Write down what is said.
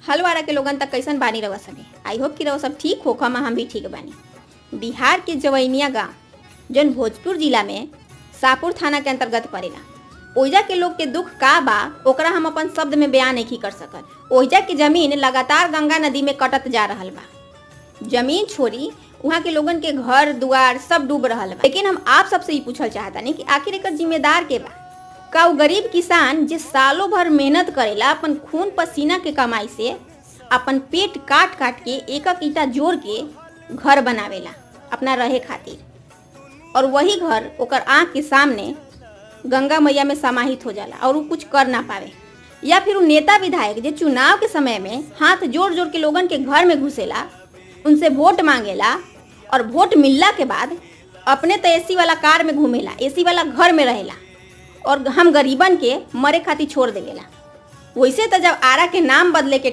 हलवारा के लोगन तक कैसन बानी रवा सके। I hope कि रवा सब ठीक होखम, हम भी ठीक बानी। बिहार के जवैनिया गांव जौन भोजपुर जिला में शाहपुर थाना के अंतर्गत पड़ेला, ओइजा के लोग के दुख का बा ओकरा हम अपन शब्द में बयान नहीं कर सकत। ओइजा के जमीन लगातार गंगा नदी में कटत जा रहल बा। जमीन छोड़ी वहाँ के लोगन के घर दुआर सब डूब रहल बा। लेकिन हम आप सबसे ई पूछल चाहतानी कि आखिर एकर जिम्मेदार के बा? का उ गरीब किसान जे सालों भर मेहनत करेला, अपन खून पसीना के कमाई से अपन पेट काट काट के एक एक ईटा जोड़ के घर बनावेला अपना रहे खातिर, और वही घर ओकर आँख के सामने गंगा मैया में समाहित हो जाला और उ कुछ कर ना पावे? या फिर उ नेता विधायक जे चुनाव के समय में हाथ जोड़ जोड़ के लोगन के घर में घुसेला, उनसे वोट मांगेला और वोट मिलला के बाद अपने तो एसी वाला कार में घूमेला, एसी वाला घर में रहेला और हम गरीबन के मरे खातिर छोड़ देवेला। वैसे तो जब आरा के नाम बदले के